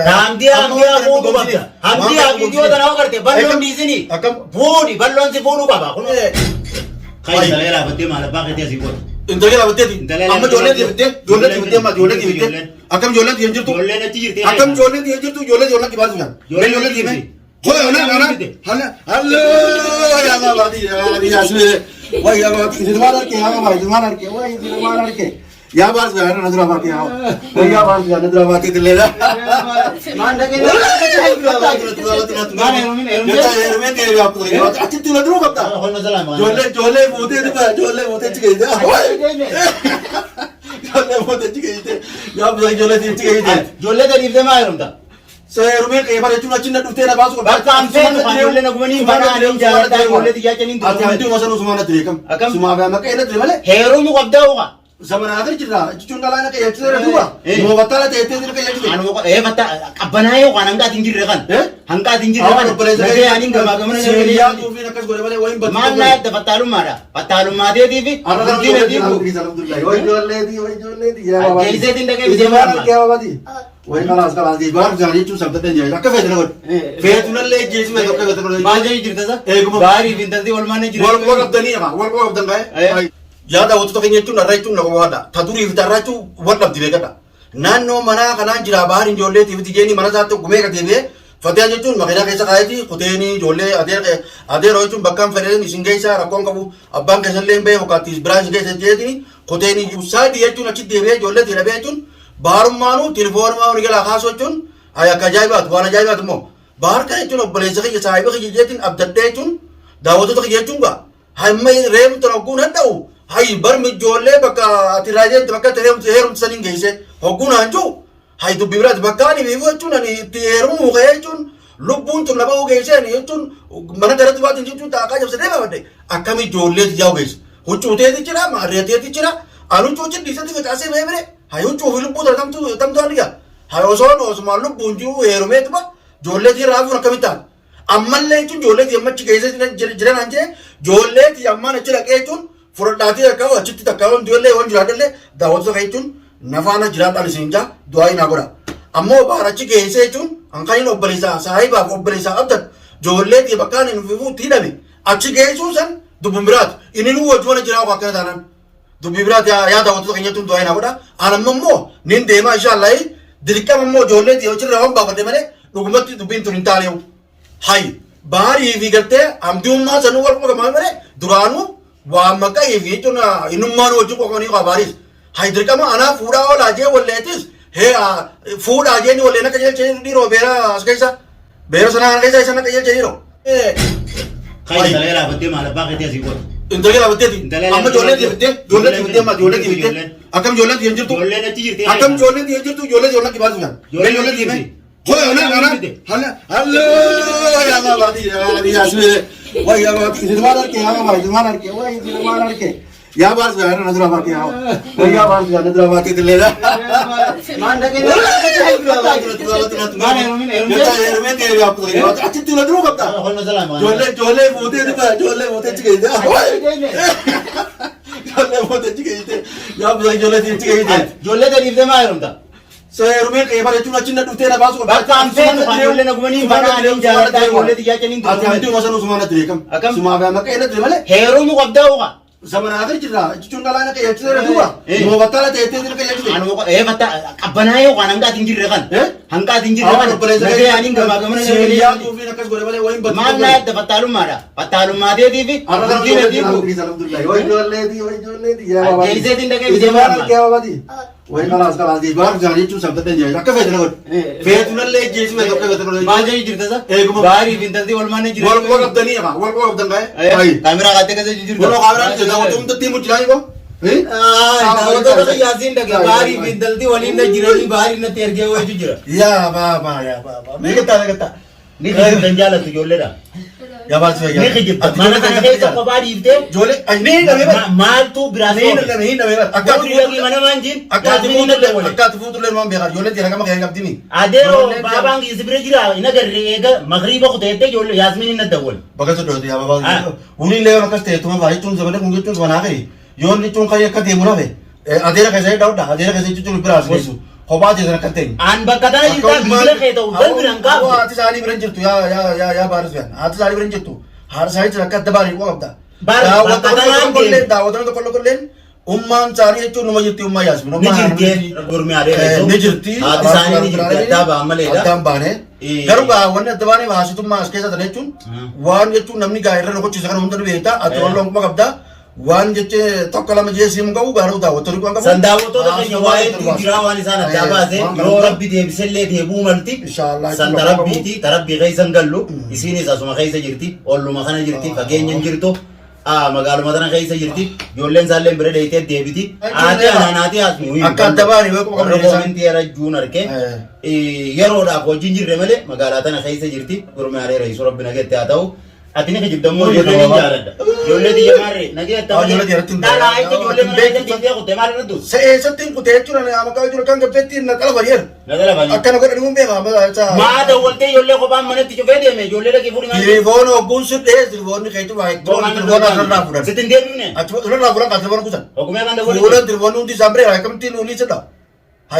Hamdiyaa hamdiyaa fuudhuu qabda. Hamdiyaa viidiyoo tana hoo garte balloon dhiisini. Akkam? Fuudhi balloon si fuudhuu qaba. Kun Kan intala laafattee maal abbaa keetii asii godhu. Intala laafatteeti. Intala Amma ijoolleen laafattee. deebiftee ijoolleen deebiftee amma ijoolleen deebiftee. Akkam ijoolleen deebiftee jirtu? Ijoolleen achi jirti. Akkam ijoolleen deebiftee jirtu? Ijoolleen ijoolleen dhibaa jiran. Ijoolleen Ijoolleen achi deemee. jirti. Hoy ona ona. Halla hallo yaa baba yaa yaa sule. Way yaa baba isin waan arke yaa baba isin waan arke way isin waan arke. Yaa baas yaa na dura baate yaa. Way yaa baas yaa na dura baate dilleela. Maan dhaqee Achitti na dura qabda. Ijoollee ijoollee fuutee dhufa ijoollee fuutee achi geessite. Ijoollee fuutee achi geessite. Yaa baba ijoollee achi geessite. Ijoollee gadi dhiiftee maa heerumta? Seerumee qeefaa jechuun achi na dhuftee na baasu. Bakka an feetu kan ijoollee na gubanii banaa ani jaaladhaa ijoollee xiyyaa ciniin Ati hamdii uma sanuu sumaan ati beekam. Akkam? Sumaa fi amma qe'ee ture malee. Heerumuu qabdaa uka. Zamana akhir jirra jechuun dhalaa na qe'ee jechuudha duuba. Eh. Moobattaala ta'ettee jira qe'ee jechuudha. Anuma fatta qabbanaa'ee yookaan hanqaati hin jirre kan. Eh? Hanqaati hin jirre kan. Nagee ani gamaa gamana Seeriyaa tuufiin akkas godhe malee wayin battu. Maal naa yadda fattaalummaadha. Fattaalummaa teetii fi Har'a kana guddina ijoollee diiguu. alhamdulillah. Way ijoolleeti way ijoolleeti. Yaa baba. Ajjeeseetiin dhaqee bitee Ijoolleen maal argee babaati. Way kalaas kalaas baar jaanii jechuun sabdadheen jira. Akka feete na godhe. Feetunallee ijjeessi feetu akka feete na godhe. Maal jedhi jirta sa? Eeguma. Baarii fi intalti wal maana jira. Wal quba qabdanii haa wal quba qabdan Eh. gaa'e. Yaa daawwattoota keenya jechuun har'a jechuun na qofaadha. Ta durii fi tarraa jechuun wal dhabdi beekadha. Naannoo manaa kanaan jira baariin ijoolleetii fi tijeenii mana isaatti gumee qateefee Fatiyaa jechuun makiinaa keessa kaayetii kuteenii ijoollee adeeroo jechuun bakkaan fedheen isin geessaa rakkoon qabu abbaan keessallee hin beeku kaattis biraa isin geessa jeetini kuteenii saadii jechuun achi deebi'ee ijoollee deebi'ee jechuun baarummaanuu tilifoonumaa walii galaa kaasuu jechuun akka ajaa'ibaatu waan ajaa'ibaatu immoo baar kana jechuun obboleessa kiyya saahiba kiyya jeetiin abdadhee jechuun daawwattoota kiyya jechuun gaa hamma reemtu hogguun hadha'u hay barmi ijoollee bakka ati irraa deemte bakka itti heerumte heerumte saniin geesse hogguun haan jiru hay dubbii biraati bakka ani beeku jechuun ani itti heerumuu ka'ee jechuun lubbuun tun nama geesse ani jechuun mana gara dubaatiin jechuun taaqaa jabsatee baafadhe akkami ijoollee tiyyaa geesse huccuuteeti jira maarreeteeti jira ani huccuu cidhiisatti facaasee ba'ee bire hay huccuu fi lubbuu tana tamtu tamtu ani gaa hay osoon osumaan lubbuun jiru heerumeetuma ijoollee tiyya raafuun akkamitti ta'a Ammallee jechuun ijoollee tiyya amma achi keessa jiran an jee ijoollee tiyya ammaan achi dhaqee jechuun fudhadhaatii akka achitti takka yoon du'ellee yoon jiraadhellee daawwattoota kan jechuun nafaana jiraadhaan isin jaa du'aa naa godha. Ammoo baar achi geessee jechuun an kan inni obboleessaa saahibaaf obboleessaa qabdan ijoollee tiyya bakka ani nuuf itti hidhame achi geessuun san dubbun biraati. Inni nu wajjumana jiraa akkana taanaan. Dubbii biraati yaa daawwattoota keenya jechuun du'aa naa godha. An amma immoo nin deemaa inshaallah dirqama immoo ijoollee tiyya achirraa waan baafadhe malee dhugumatti dubbiin tun hin taaneewu. Hay baarii fi gartee hamdiummaa sanuu wal quba malee duraanuu waa maqaa fi jechuun innummaan wajjin qoqanii qaba baariis. Hay dirqama anaa fuudhaa oolaa jee walleetis hee fuudhaa jee ni walleen akka jecha dhiiroo beera as keessa beera sanaa kana keessa isa akka jecha dhiiroo. Kan intala laafattee maal abbaa keetii asii godhu. Intala laafatteeti. Intala Amma ijoollee deebiftee ijoollee deebiftee amma ijoollee deebiftee Ijoolleen. akkam ijoollee deebiftee jirtu. Ijoolleen achi jirti. Akkam ijoollee deebiftee jirtu ijoollee ijoollee dhibaa jiran. Ijoolleen Ijoollee achi deebiftee. jirti. Hoy ona ona halla hallo yaa baba yaa yaa sule way yaa baba isin waan arke yaa baba isin waan arke way isin waan arke yaa baas yaa na dura baate yaa way yaa baas yaa na dura baate dilleela. Maan dhaqee Maal heerumin heerumte? Achitti na dura qabda. Ijoollee ijoollee fuutee dhufa ijoollee fuutee achi geessite. Ijoollee fuutee achi geessite. Yaa baba ijoollee achi geessite. Ijoollee gadi dhiiftee maa heerumta? Seerumee qeefaa jechuun achi na dhuftee na baasu. Bakka an feetu kan ijoollee na gubanii banaa ani jaaladhaa ijoollee xiyyaa ciniin Ati hamdii uma sanuu sumaan ati beekam. Akkam? Sumaa fi amma qe'ee ture malee. Heerumuu qabdaa uka. Zamana akhir jirra jechuun dhalaa na qe'ee ture duuba. Eh. Moobattaala ta'ettee jira qe'ee ture. Anuma fatta qabbanaa'ee yookaan hanqaati hin jirre kan. Eh? Hanqaati hin jirre kan. Nagee ani gamaa gamana Seeriyaa tuufiin akkas godhe malee wayin battu. Maal naa yadda fattaalummaadha. Fattaalummaa teetii fi Har'a kana guddina ijoollee diiguu. alhamdulillah. Way ijoolleeti way ijoolleeti yaa baba. Ajjeeseetiin dhaqee Isin bitee waan maal? argee babaati. Way kalaas kalaas baar jaanii jechuun sabdadheen jira. Akka feete na godhe. Feetunallee ijjeessi feetu akka feete na godhe. Maal jedhi jirta sa? Eeguma. Baarii fi intalti wal maana jira. Wal quba qabdanii haa wal quba qabdan gaa'e. Ayi. Kaameraa kaattee keessa jirta. Wal kaameraa jirta daawwattuu hundatti himu jiraa yoo. Daawwattoota qiyyaasiin dhaqee baarii fi intalti waliin na jiranii baarii natti ergee wayitu jira. Yaa baaba yaa baaba. Meeqattaa meeqattaa. Ni kijibdan jaalattu ijoolleedha. Yaa baasi fayyaa. Ni kijibda. Mana kana keessa kophaa dhiiftee Ijoollee ni hidhamee bara. maaltu biraa Ni soofe? hidhamee hidhamee bara. Akka ati Godhu dhaqii mana maanjiin. akka ati Yaasmiin hin fuutullee waliin. akka ati fuutullee numaan beekaa ijoollee jira gama kee qabdini. Adeeroo Ijoolleen baabaan si bira jira hin agarre eega magriiba kuteettee ijoollee Yaasmiin hin addawwal. Bakka sochooti yaa baabaa. Ah. Wuni illee yoon akkas ta'e tuma faa jechuun zamana kun jechuun zamana hafe yoon jechuun kan akka deemu nafe adeera keessa hidhaa hodha adeera keessa jechuun biraa as geessu. Kophaa teessan akka hin teenye. An bakka tana jirtaa bilbila kee ta'u dalbinan Akka kaafte. haati isaanii bira hin jirtu yaa yaa yaa yaa Baar Sufiyaan. Haati isaanii bira hin jirtu. Haadha isaanii jira akka adda baanii quba qabda. Baar bakka Daawwattoonni tanaan tokko deeme. illee daawwattoonni tokko illee ummaan isaanii jechuun numa jirti ummaa Yaasmin. Ni jirti gurmiyaalee reessu. Ni jirti. Haati isaanii ni jirti addaa ba'an maleedha. Addaan baane. Garuu gaa wanni adda baanee haasitummaa as keessa tana jechuun waan jechuun namni gaa irra rukuchiisa kana hunda ni beekta. Ati walloon kuma qabda. Waan jechee tokko lama jee siim qabu garuu daawwattoonni kuma qabu. San daawwattoota keenya waa'ee jiraa waan isaan addaa baase yoo rabbi deebisellee deebuu malti. Inshaallah. San tarabbiiti tarabbii keessa hin gallu isiinis asuma keessa jirti olluma kana jirti fageenya hin jirtu magaaluma tana keessa jirti ijoolleen isaallee bira dheeyitee deebiti. Haati anaan haati asmi. Akka adda baane yoo quba Warra qabne isaan. koomintii era juun arke yeroodhaaf wajjin jirre malee magaalaa tana keessa jirti gurmaalee reessu rabbi nageetti haa ta'u. Ati ni kijibdammoo ijoollee ni jaaladha. Ijoollee tiyya maarree nageetta Ah, ijoollee tiyya irratti hin Dhalaa itti ijoollee mana Beektu. keessa diintee kutte maal irra duutu? Se'eessatti hin kutee jechuun ani maqaa jechuun kan gabbeetti na qalaba jedhu. Na galabanii. Akkana godhani mun beeka amma isa. Maa dawwaltee ijoollee kophaan manatti cufee deeme ijoollee dhaqii fuudhi maal? Tilifoon hogguun si dhee tilifoonni keetu baay'ee tilifoon asirraa fuudhan. Sitti hin deebifne. Achi asirraa fuudhan kan tilifoon kutan. Ogummaa kan dawwalte. Fuudhan tilifoonni hundi isaan biree akkamittiin olii sidha.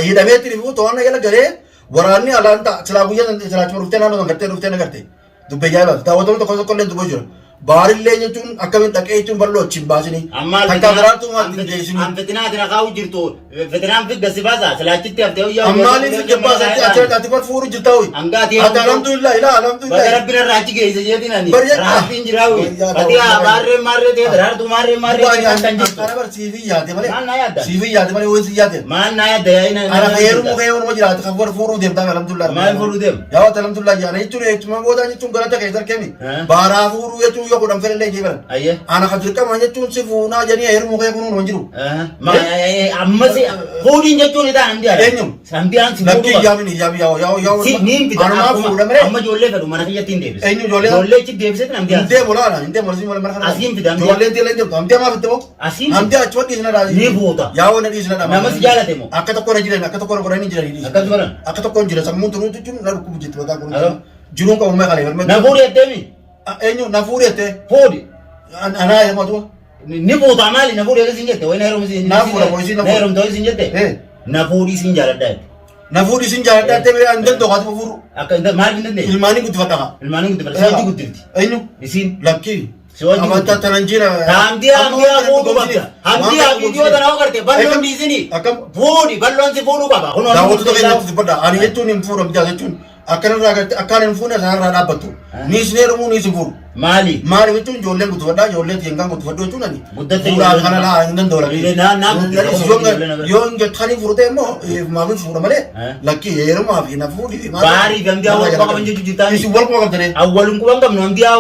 Hidhamee tilifuu to'annaa jala galee waraanni alaan ta'a silaa guyyaa san silaa achuma dhuftee naannoo san gartee dhuftee na garte. Dubbee jaalalaa daawwattoonni tokko tokko illee dubbee jira. Baarillee jechuun akkamiin dhaqee jechuun bal'oo achi hin baasinii. Amma Takka biraattuu maatti hin geessinii. An fitinaa ati naqaa jirtu fitinaan fidda si baasa silaachitti haftee hoyyaa. Ammaaliif si jabbaasa ati ati ati bar fuuru jirta hoyi. Hangaati Ati alhamdulillah ilaa alhamdulillah. Baga rabbiin irraa achi geesse jeetiin ani. Bari- Raabbiin jiraa hoyi. Wayyaa Ati ta'uu maarree maarree ta'e daraartuu maarree maarree ta'e kan kan jirtu. Ana bar siifii yaate malee. Maal naa yaadda? Siifii yaate malee wayi si yaate. Maal naa yaadda yaa'ina. Ana heerumuu kee heeruma jiraate kan bar fuuruu deemtaa alhamdulillah. Maal fuudhuu deemu? Yaa wata alhamdulillah yaana jechuun jechuun boodaa jechuun galata kee sarkemi. Eh? Baaraa fuuruu jechuun yoo godhan fedhallee jee baran. Ayyee. Ana kan dirqama jechuun si fuunaa jedhanii heerumuu kee kunuun hin jiru. Ammas fuudhiin jechuun itaan hamdi haadha. Eenyu? Hamdi aan si fuudhuu Lakkii qaba. yaamin yaamin yaa'u yaa'u yaa'u. Si niin fida. Anumaa fuudha malee. Amma ijoollee fedhu mana kiyyatti hin deebisa. Eenyu ijoollee? Ijoollee achi deebisetti hamdi Hin aan. deemu laala hin deemu asii malee mana kana. Asiin fida, hamdi. Ijoolleen tiilee hin deemtu hamdi amaa fitte moo? Asiin Hamdi achi wadhi isina dhaasi. Ni fuuta. Yaa'u na dhiisina dhama. Nama si jaalate moo? Akka tokko na jiran akka tokko na godhanii jiran dhiisina. Akkas godhan? Akka tokko hin jira sammuun tunuu jechuun na dhukkubu jetti mataa kun. Alo. Jiruun qabu mee kana. Na fuudhi jetteemi? Eenyu na fuudhi jettee? Fuudhi. Anaa jedhamu atuma. Ni fuuta maali na fuudhi akkasiin jette wayi na heerumsi. Na fuudha moo isiin na Na fuudha? heerumta wayi isiin jette. Eh. Na fuudhi isiin jaaladha jette. Na fuudhi isin jaaladha jettee mee hin danda'u haati fuudhu. Akka maal hin dandeenye? Ilmaanii guddifadha kaa. Ilmaanii guddifadha. Si wajji guddifti. Eenyu? Isiin. Lakkii. Si wajji Amantaa tanan jira. Hamdiyaa hamdiyaa fuudhuu qabda. Hamdiyaa viidiyoo tana hoo garte balloon dhiisini. Akkam? Fuudhi balloon si fuudhuu qaba. Kunoo Daawwattoota keenyatti dubbadha. Ani jechuun hin fuudhu hamdiyaa jechuun akkanarraa garte akkaan hin fuune sanarraa dhaabbattu. Ni isin heerumuu ni isin fuudhu. Maali? Maali jechuun ijoolleen guddifadhaa ijoollee tiyangaan guddifadhu jechuun ani. Guddatte Fuudhaa ijoolleen kana laa hin danda'u lakkii. Na- na guddifadhu. Yoo hin jettanii fuudhte immoo maafin fuudha malee Eh. lakkii heerumaa fi na fuudhi. Baarii fi hamdiyaa wal quba qaban jechuu jirtaani. Isin wal quba qabdanii. Awwalun quban qabnu hamdiyaa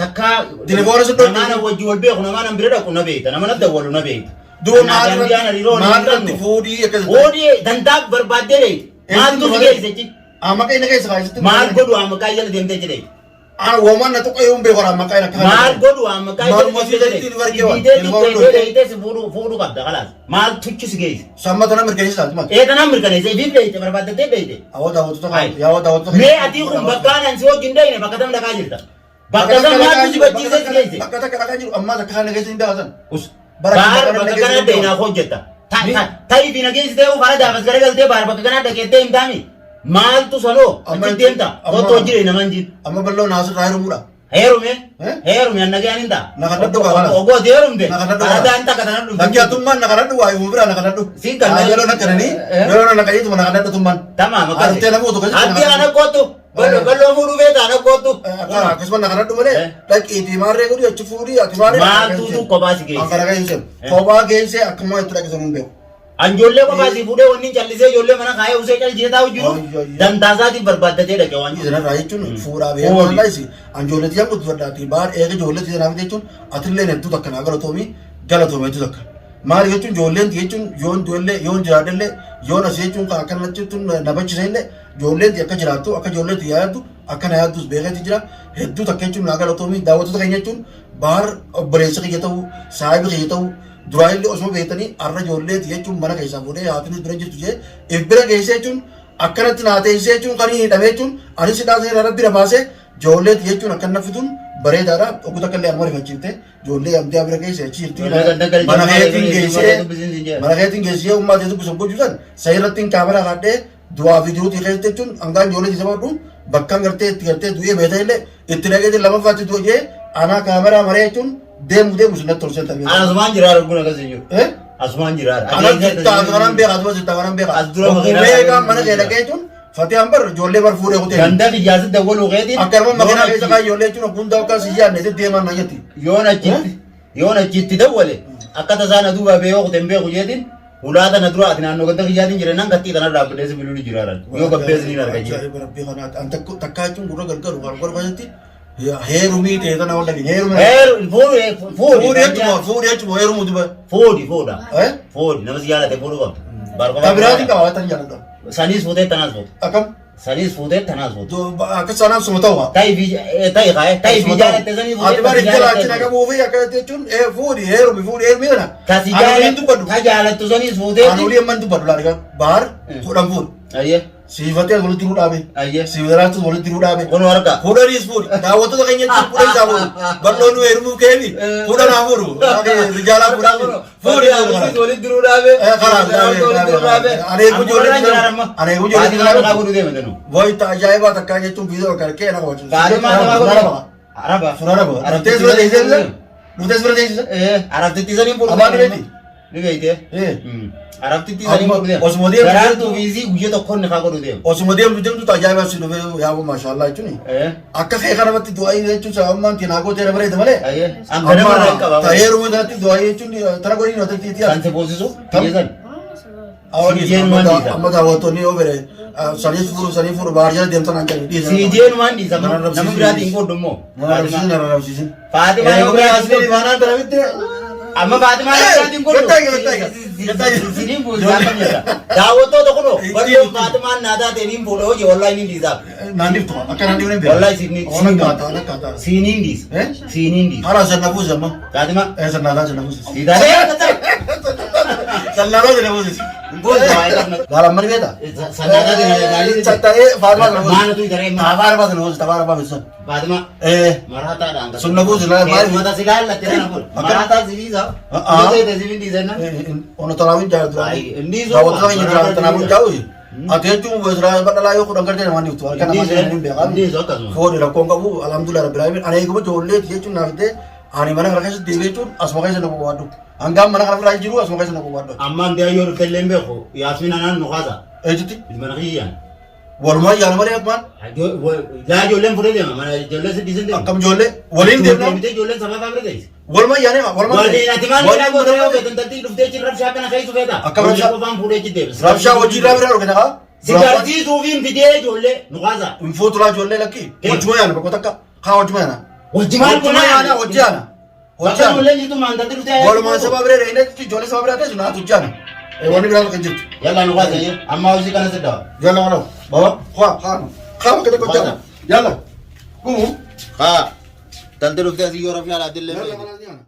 takkaa Telefoona si dhoofte. namaan wajji wal beeku namaan an bira dhaqu na beekta nama natti awwalu na beekta. Duuba Kanaaf hamdiyaan hariiroo waliin maal hin irratti qabnu. fuudhii akkas Fuudhi dandaaf barbaaddee dheeyte. Maaltu si geesse jechi? Amma qeena keessa kaayisitti. Maal godhu amma maqaa jala deemtee jedhe? Ana woman na tuqa yoon beeku amma qeena kana. Maal godhu amma maqaa jala Maaluma si deemtee jetti jedhe? ni barkee waan. Diidee diidee dheeyte si fuudhu fuudhu qabda kalaas. Maal tuchi si geesse? Samma tana mirkaneessa taati mata. Ee tanaan mirkaneesse ifiif dheeyte barbaaddattee dheeyte. Awwa daawwattoota kana yaa daawwattoota. Mee ati kun bakka an si wajjin dheeyne bakka tam dhaqaa jirta. Bakka tam maaltu si bachiisee si geesse? Bakka takka dhaqaa jiru ammaas akka kana keessa hin daawwatan. Us. Baar bakka kana dheeynaaf hojjetta. Ta'i fi nageessi ta'uu fara daafas garagaltee baar bakka kana dhaqeettee hin taami. Maaltu sanoo Amma- achi deemta. amma- Kottu hojii nama hin jiru. Amma bal'oo naasirraa heerumuudha. Heerume. Eh? Heerume an nagaan hin ta'a. Na kadhadhu kaa kana. Ogoo ati heerumte. Na kadhadhu kaa. Aradaan takka tana dhufte. Lakkii atummaan na kadhadhu waa ifuma biraa na kadhadhu. Siin kan- Yeroo na kadhanii Eh? yeroo na kadhanii na kadhadhu tummaan. Tamaam akkas. Artee nama utuu keessatti Abdii na ana kadhadhu. kottu. Bal'oo bal'oo fuudhuu feeta ana kottu. Akkasuma na kadhadhu malee Eh? dhaqiitii maarree godhi achi fuudhii ati maarree. Maaltuutu kophaa si geesse? Ankara keessa. Eh? Kophaa geesse akkuma itti dhaqisan hin beeku. An ijoollee kophaa si fuudhee wanni callisee ijoollee mana kaayee usee callisee taa'u jiru Ayyo, ayyo. dantaasaatiin barbaaddatee dhaqe waan jiru. Isinirraa jechuun fuudhaa Fuudhi. beeku laisi anjoolleetti yan guddifadhaati baar eega ijoolleetti sanaaf jechuun atillee hedduu takka naa galatoomi galatoome hedduu takka. Maali jechuun ijoolleen jechuun yoon du'ellee yoon jiraadhellee yoon as jechuun kan akkana jechuun na bachisa illee ijoolleen akka jiraattu akka ijoolleen yaaddu akka na yaaddus beekeeti jira hedduu takka jechuun naa galatoomi daawwattoota keenya jechuun baar obboleessa kiyya ta'uu saahiba kiyya ta'uu duraan illee osoo beektanii har'a ijoolleeti jechuun mana keessaa fuudhee haatinis bira jirtu jee if bira geessee jechuun akkanatti naa teessee jechuun kan hin hidhamee jechuun anis hidhaa seera rabbi na baasee Ijoolleeti jechuun akka nafituun bareedaadha. Oguu takka illee amma rifachiifte ijoollee amtee bira keessa achi jirti. Mana keetiin geessee mana keetiin geessee ummaa ta'e dubbisa gochuusan sayirratti kaameraa kaadhee du'aa fi jiruutii keessatti jechuun hangaan ijoollee isa badhu bakka gartee itti gartee du'ee beekta illee itti dhaqeetiin lamaffaatti du'e jee anaa kaameraa maree jechuun deemu deemu sinatti tolsee ta'e. Asumaan jiraara kun akkas hin jiru. Eh? Asumaan jiraara. Anan sittaa asumaan beeka asuma sittaa kanan beeka. As dura Ogguu makiinaa meeqaan mana kee jira. dhaqee jechuun Fatiyaan bar ijoollee bar fuudhee kutee. Ganda kiyyaasi dawwaluu keetiin. Akka nama makiinaa keessa kaa ijoollee jechuun ogguun akka si yaadne sitti deeman na jetti. Yoon achitti yoon achitti dawwale akka tasaa na duuba bee yoo kuteen beeku jeetiin hulaa tana dura ati naannoo ganda kiyyaatiin jira nan kattii tana dhaabbilee si bilulu jiraaran yoo gabbees ni arga jira. Ajaa'iba rabbii kanaati. An takkaa jechuun gurra gargaru kan gargaru keessatti heerumii ta'e tana wal dhagin heerumii. Heeru fuudhi Fuudhee fuudhi jechuun fuudhee jechuun heerumuu duba. fuudhi fuudha Eh? fuudhi nama si jaalate fuudhuu qabda. Tabiraatiin qaba waan jaalladha. Saniis fuutee tanaas fuute Akkam saniis fuutee tanaas fuute. akka sanaan suma ta'u. Ta'i fi ta'i kaa'e ta'i fi jaalatte saniis fuutee Ati bari jala achi naqa buufii akka jechuun fuudhi heerumi fuudhi heerumii kana. Kasi Ani waliin dubbadhu. ka jaalattu saniis fuutee. Ani olii amman dubbadhu laali kan baar kudhan fuudhi. Ayyee Siifatee walitti jiruu dhaabe. ayyee Siifaraattis walitti jiruu dhaabe. kun harka. Kudhaniis fuudhi. Daawwattoota keenya jechuun kudhan isaa fuudhu. Bal'oon nu heerumuu keemi. Kudhan haa fuudhu. Rijaalaa kudhan fuudhi. Fuudhi. Walitti jiruu dhaabe. Karaa dhaabe. Ani eeguu ijoollee Ani eeguu ijoollee Faatimaa maqaa godhuu deema tanu. Wayita ajaa'ibaa takkaa jechuun viidiyoo karkee na kabachiisu. Faatimaa maqaa godhuu. Araba. Suuraa raba. Dhuftee suura teessisa. Dhuftee suura teessisa. Arabtitti saniin fuudhu. Afaan dhibeeti. Ni beekte. Arabtitti saniin fuudhu deema. Osuma deemtu Daraartuu fi isii guyya tokkoon ni kaa godhuu deema. Osuma deemtu deemtu ajaa'ibaa si dhufee yaa'u maashaallah jechuun. Akka kee kanamatti du'aa jechuun sababmaan tinaa gootee bareeda malee. Ayyee. An ganama irraa qaba. Ta'eeruma kanatti du'aa jechuun tana godhin hoteelti itti Kan si boosisu. Biyya san. Amma daawwattoonni yoo fedhe sanii fuudhu sanii fuudhu baadiyyaa deemtan an jedhu dhiisa. Siijeen waan dhiisa nama biraatiin qooddu immoo. Nama rabsiisin nama rabsiisin. Faatimaa nama biraatiin qooddu. Faanaan tana bitte. Amma Faatimaa nama biraatiin qooddu. Siniin fuudhu akkam jedha. Daawwattoota kunoo bal'oon Faatimaan naa taate niin fuudha hojii wallaahi niin dhiisaaf. Naanniif tuqa akka naanniif ni beeku. Wallaahi siiniin Akkaataa. siiniin dhiisa. Siiniin dhiisa. Haala sanna fuusi amma. Faatimaa. Sannaataa sanna fuusi. Siitaatee. Sannaataa sanna fuusi. Gaala amma ni beektaa? Sannaataa Tatta'ee Faatimaa sana fuusi. Maanatu idaree Tafaara sana fuusi tafaara baafisa. Faatimaa. Maraataadhaan. Sunna buusi laa maali? Mata si laallatte kana kun. Maraataa si dhiisa. Yoo ta'e si dhiisa. Ono taraawin jaa dura. Inni Daawwattoota keenya dura taraawin jaa'u. Ati jechuun Israa'el badhalaa yoo kudhan gartee namaan dhiftu. Harka namaa seenan hin beekan. Inni akkasuma. Fooni rakkoon qabu alhamdulillah rabbil alamin. Ani eeguma ijoolleeti jechuun naaf ta'e ani mana kana keessatti deebi'ee jechuun asuma keessa na bobaadhu. Hangaan mana kana irraa jiru asuma keessa na bobaadhu. Ammaan deeyaa yoo dhufte illee hin beeku. Yaasmin anaan nu kaasa. Eejitti Mana kiyyaan. walumaa yaana malee akkumaan Laa ijoolleen fudhee deema. Mana ijoolleen si dhiisan deema. akkam ijoollee waliin deemna. Deemtee ijoolleen sababa bira geesse. Walumaa yaanee walumaa Waliin ati maal jedhaa gootee yoo feetan taltii dhuftee achi rabshaa kana keessa feeta. Akkam rabshaa? Qofaan fuudhee achi deebisa. Rabshaa hojii irraa bira dhorkite haa. Si garsiisuufiin fidee ijoollee nu kaasa. Hin fuuturaa ijoollee lakkii. Wajjuma yaana bakka takka haa wajjuma yaana. Wajji maal Wajjuma yaana hojii yaana. Hojii Bakka yaana. ijoolleen jirtu maan taltii dhuftee. Walumaan saba bira dhaqnee ijoollee saba bira teessu naatu hojii yaana. Wanni biraa kan jirtu. Yalla nu kaasa amma hojii kana siddaa. Yalla wala. Baba haa haa. Haa bakka takka hojii yaana. Yalla. Gumu. Haa. Taltii dhuftee asii yoo rabshaa laattillee. Yalla wala yaana.